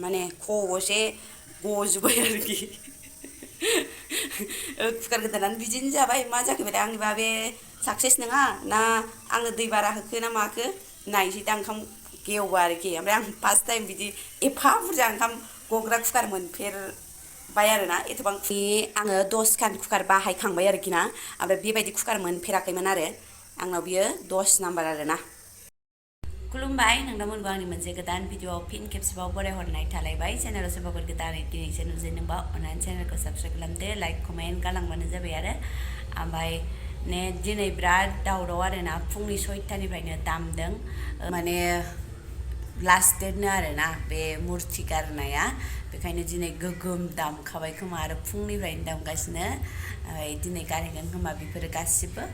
माने खबसे गजोब्बाय आरोखि कुकार गोदानानो बिदिनो जाबाय मा जाखो बेलाय आंनिबा बे साक्सेस नङा ना आङो दै बारा होखो ना माखो नायसै दा ओंखाम गेवबा आरोखि ओमफ्राय आं फार्स्ट टाइम बिदि एफा बुरजा ओंखाम गग्रा कुकार मोनफेरबाय आरोना एथबां आङो 10खान कुकार बाहायखांबाय आरोखि ना ओमफ्राय बेबायदि कुकार मोनफेराखैमोन आरो आंनाव बियो 10 नाम्बार आरोना खुलुमबाय नोंथांमोनबो आंनि मोनसे गोदान भिडिअआव फिन खेबसेबाव बरायहरनाय थालायबाय चेनेलाव सोरबाफोर गोदानै दिनैसो नुजेनदोंबा अननानै चेनेलखौ साबस्क्राइब खालामदो लाइक कमेन्ट गालांबानो जाबाय आरो ओमफ्राय दिनै बिराद दावराव आरोना फुंनि 6टानिफ्रायनो दामदों माने लास्ट डेटनो आरोना बे मुरथि गारनाया बेखायनो दिनै गोगोम दामखाबाय खोमा आरो फुंनिफ्रायनो दामगासिनो दिनै गारहैगोन खोमा बेफोरो गासिबो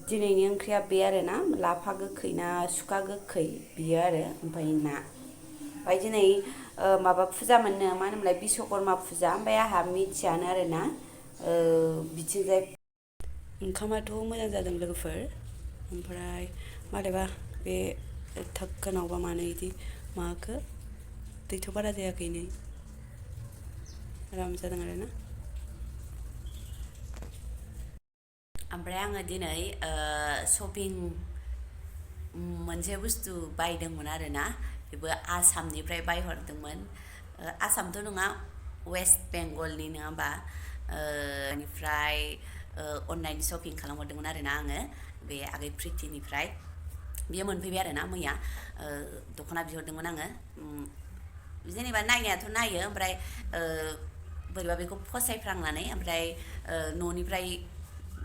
दिनैनि ओंख्रिया बे आरोना लाफा गोखै ना सुखा गोखै बियो आरो ओमफ्राय ना ओमफ्राय दिनै माबा फुजा मोननो मा होनोमोनलाय बिश्वकर्मा फुजा ओमफ्राय आंहा मिथियानो आरोना बिथिंजाय ओंखामाथ' मोजां जादों लोगोफोर ओमफ्राय मालायबा बे थाखोनावबा मानो बिदि माखो दैथ' बारा जायाखै नै आराम जादों आरोना ओमफ्राय आङो दिनै शपिं मोनसे बुस्थु बायदोंमोन आरोना बेबो आसामनिफ्राय बायहरदोंमोन आसामथ' नङा वेस्ट बेंगलनि नङा होमबा बेनिफ्राय अनलाइन शपिं खालामहरदोंमोन आरोना आङो बे आगै प्रितिनिफ्राय बियो मोनफैबाय आरोना मैया दख'ना बिहरदोंमोन आङो जेनेबा नायनायाथ' नायो ओमफ्राय बोरैबा बेखौ फसायफ्लांनानै ओमफ्राय न'निफ्राय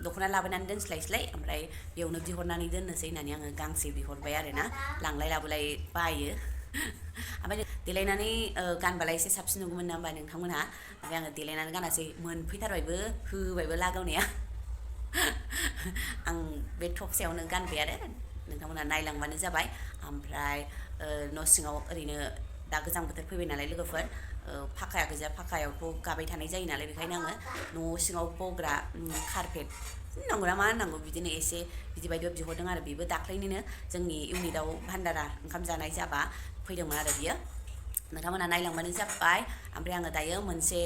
दख'ना लाबोनानै दोनस्लायस्लाय ओमफ्राय बेयावनो बिहरनानै दोननोसै होननानै आङो गांसे बिहरबाय आरोना लांलाय लाबोलाय बायो ओमफ्राय देलायनानै गानबालाय एसे साबसिन नुगौमोन ना होमबा नोंथांमोनहा ओमफ्राय आङो देलायनानै गानासै मोनफैथारबायबो होबायबो लागावनाया आं बे थफसेयावनो गानबाय आरो नोंथांमोनहा नायलांबानो जाबाय ओमफ्राय न' सिङाव ओरैनो दा गोजां बोथोर फैबाय नालाय लोगोफोर फाखाया गोजा फाखायावथ' गाबाय थानाय जायो नालाय बेखायनो आङो न' सिङाव बग्रा कारपेट होननांगौना मा होननांगौ बिदिनो एसे बिदि बायदियाव बिहरदों आरो बेबो दाख्लैनिनो जोंनि इउनिटआव भान्डारा ओंखाम जानाय जाबा फैदोंमोन आरो बियो नोंथांमोनहा नायलांबानो जाबाय ओमफ्राय आङो दायो मोनसे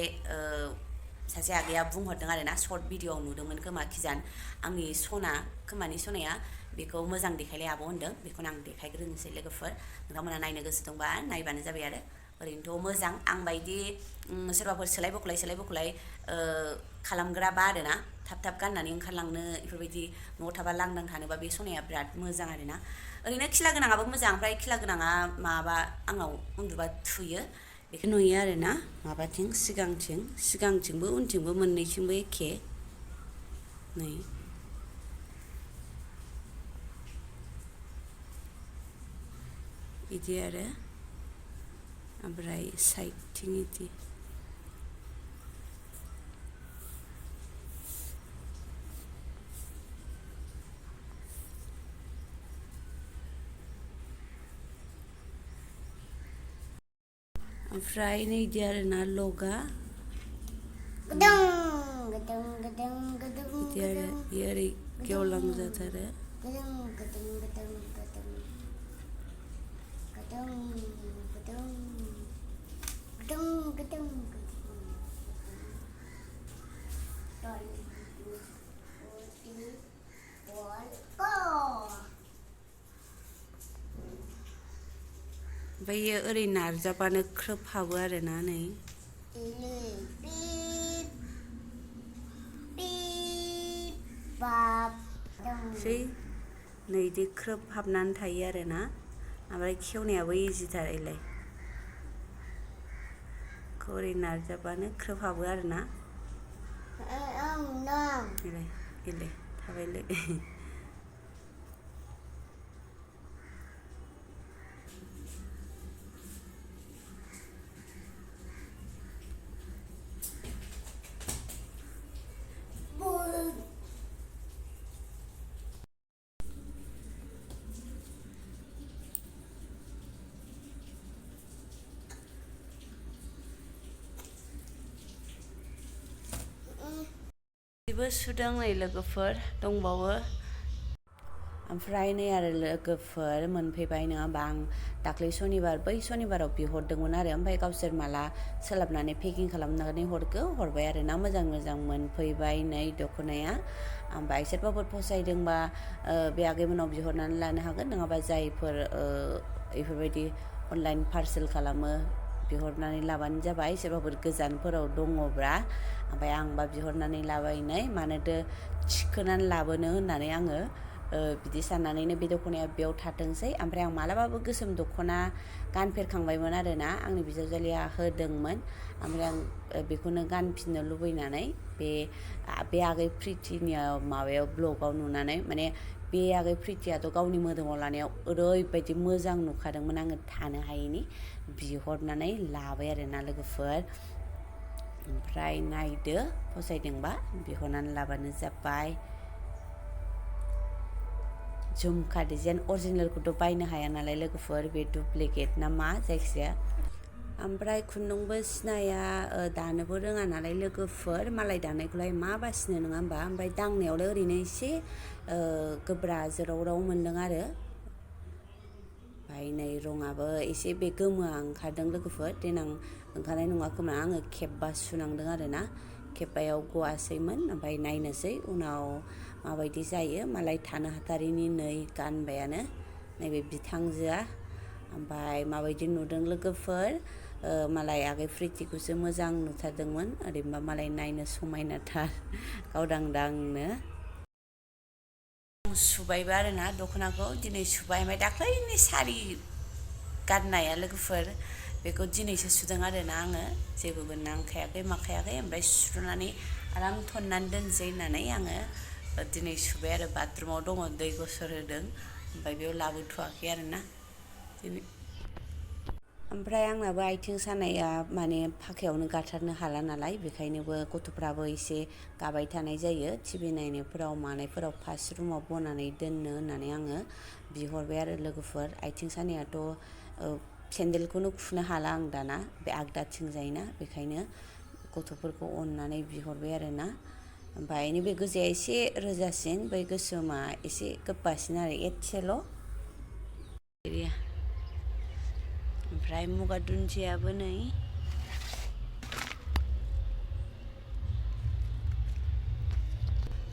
सासे आगैया बुंहरदों आरोना सर्ट भिडिअआव नुदोंमोन खोमा खिजान आंनि सना खोमानि सनाया बेखौ मोजां देखायलाय आब' होनदों बेखौनो आं देखायग्रोनोसै लोगोफोर नोंथांमोनहा नायनो गोसो दंबा नायबानो जाबाय आरो ओरैनोथ' मोजां आं बायदि सोरबाफोर सोलाय बखलाय खालामग्राबा आरोना थाब थाब गाननानै ओंखारलांनो बेफोरबायदि न'आव थाबा लांदां थानोबा बे सनाया बिराद मोजां आरोना ओरैनो खिला गोनाङाबो मोजां ओमफ्राय खिला गोनाङा माबा आंनाव उन्दुबा थुयो बेखौ नुयो आरोना माबाथिं सिगांथिंबो उनथिंबो मोननैथिंबो एखे नै बिदि आरो ओमफ्राय साइडथिं बिदि ओमफ्राय नै बिदि आरोना लगा बिदि आरो बियो ओरै गेवलांजाथारो ओमफ्राय ओरै नारजाबानो ख्रोब हाबो आरोना नै सै नै बिदि ख्रोब हाबनानै थायो आरोना ओमफ्राय खेवनायाबो इजिथार एलाय ओरै नारजाबानो ख्रोब हाबो आरोना एलाय थाबायलाय बेबो सुदों नै लोगोफोर दंबावो ओमफ्राय नै आरो लोगोफोर मोनफैबाय नङा होमबा आं दाख्लै सनिबार बै सनिबाराव बिहरदोंमोन आरो ओमफ्राय गावसोर माला सोलाबनानै पेकिं खालामनानै हरबाय आरो ना मोजां मोजां मोनफैबाय नै दख'नाया ओमफ्राय सोरबाफोर फसायदोंबा बे आगैमोनाव बिहरनानै लानो हागोन नङाबा जायफोर बेफोरबायदि अनलाइन पार्सेल खालामो बिहरनानै लाबानो जाबाय सोरबाफोर गोजानफोराव दङब्रा ओमफ्राय आंबा बिहरनानै लाबाय नै मानोथो थिखोनानै लाबोनो होननानै आङो बिदि साननानैनो बे दख'नाया बेयाव थाथोंसै ओमफ्राय आं मालाबाबो गोसोम दख'ना गानफेरखांबायमोन आरो ना आंनि बिजावजालिया होदोंमोन ओमफ्राय आं बेखौनो गानफिननो लुबैनानै बे आगै प्रितिनि माबायाव ब्लगाव नुनानै माने बे आगै प्रितियाथ' गावनि मोदोमाव लानायाव ओरैबायदि मोजां नुखादोंमोन आङो थानो हायैनि बिहरनानै लाबाय आरो ना लोगोफोर ओमफ्राय नायदो फसायदोंबा बिहरनानै लाबानो जाबाय झुमखा डिजाइन अरिजिनेलखौथ' बायनो हाया नालाय लोगोफोर बे डुप्लिकेट ना मा जायखिजाया ओमफ्राय खुन्दुंबो सिनाया दानोबो रोङा नालाय लोगोफोर मालाय दानायखौलाय मा बासिनो नङा होमबा ओमफ्राय दांनायावलाय ओरैनो एसे गोब्रा जोराव राव मोन्दों आरो ओमफ्राय नै रङाबो एसे बे गोमोआ ओंखारदों लोगोफोर देनां ओंखारनाय नङा खोमा आङो खेबबा सुनांदों आरो ना खेबबायाव गवासैमोन ओमफ्राय नायनोसै उनाव माबायदि जायो मालाय थानो हाथारिनि नै गानबायानो नैबे बिथांजोआ ओमफ्राय माबायदि नुदों लोगोफोर मालाय आगै प्रितिखौसो मोजां नुथारदोंमोन ओरैनोबा मालाय नायनो समायनाथार गावदांदांनो सुबायबो आरो ना दख'नाखौ दिनै सुबाय ओमफ्राय दाख्लैनि सारि गाननाया लोगोफोर बेखौ दिनैसो सुदों आरो ना आङो जेबोबो नांखायाखै माखायाखै ओमफ्राय सुनानै आराम थननानै दोनसै होननानै आङो दिनै सुबाय आरो बाथरुमाव दङ दै गसर होदों ओमफ्राय बेयाव लाबोथ'वाखै आरो ना दिनै ओमफ्राय आंनाबो आथिं सानाया माने फाखायावनो गाथारनो हाला नालाय बेखायनोबो गथ'फ्राबो एसे गाबाय थानाय जायो टिभि नायनायफोराव मानायफोराव फार्स्ट रुमाव बनानै दोननो होननानै आङो बिहरबाय आरो लोगोफोर आथिं सानायाथ' सेन्देलखौनो खुनो हाला आं दाना बे आगदाथिंजायना बेखायनो गथ'फोरखौ अननानै बिहरबाय आरो ना ओमफ्राय नैबे गोजाया एसे रोजासिन बै गोसोमा एसे गोबासिन आरो एसेल' ओमफ्राय मुगा दुन्दियाबो नै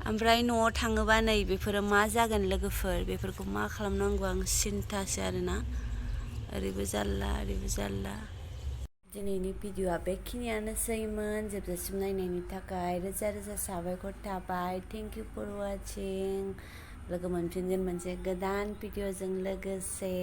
ओमफ्राय न'आव थाङोबा नै बेफोरो मा जागोन लोगोफोर बेफोरखौ मा खालामनांगौ आं सिन्थासो आरोना ओरैबो जारला ओरैबो जारला दिनैनि भिडिअ'आ बेखिनियानोसैमोन जोबजासिम नायनायनि थाखाय रोजा रोजा साबायखर थाबाय थेंक इउ फर वाचिं लोगो मोनफिनगोन मोनसे गोदान भिडिअ'जों लोगोसे